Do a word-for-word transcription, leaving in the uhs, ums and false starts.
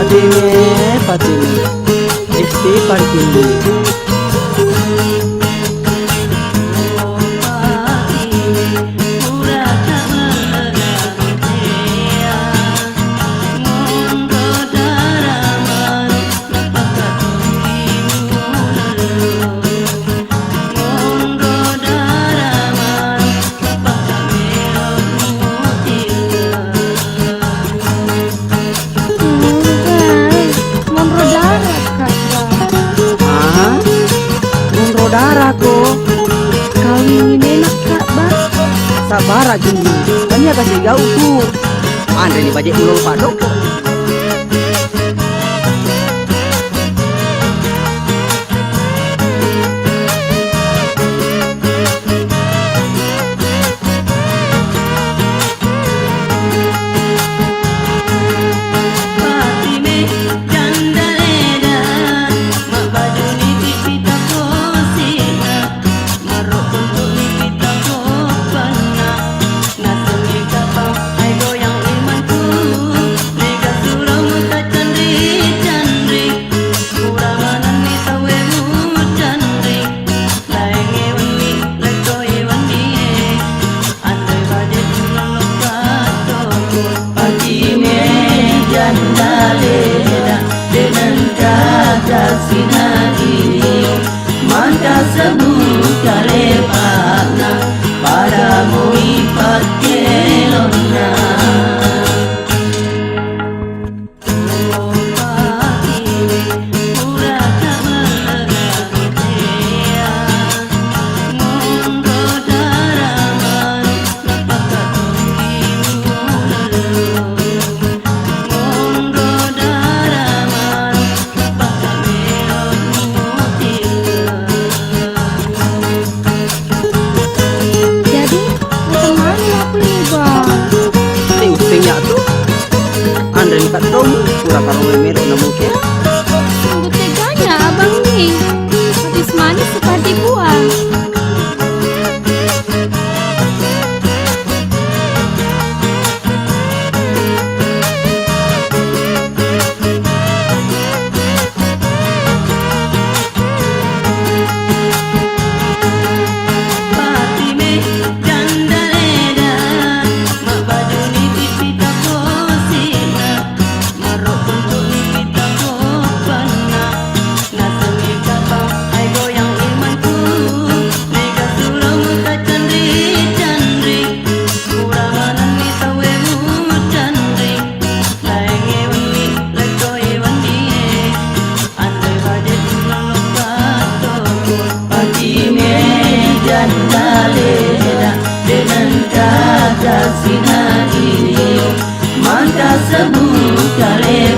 Fatime, Fatime, istighfar kindi. Monro dara, Kak, Ba. Ah, monro dara ko. Kawingi menak, Kak, Ba. Sabara, Kindi. Tania kasih gau tu. Anre ni bajik ulo padoko. Nasengngi kapang ai goyang imangku, mega surong mutacanri-canri. Pura manenni tauwe mucanri, laengnge wenni, lekkoi wennie. Anre baje tulung loppa toko. Pacime jandaleda, denengka kasinadini. Mangka sebbu kalepana, pada mui pakkelonna. Jadi, macam mana aku nih, Bang? Ini utteng ya tuh. Andre ni kattong, pura karong melo namuke. Sungguh teganya abang nih. Habis manis seperti buah. Nasengngi kapang ai goyang imangku, mega surong mutacanri-canri. Pura manenni tauwe mucanri, laengnge wenni, lekkoi wennie. Anre baje tulung loppa toko. Pacime jandaleda, denengka kasinadini. Mangka sebbu kale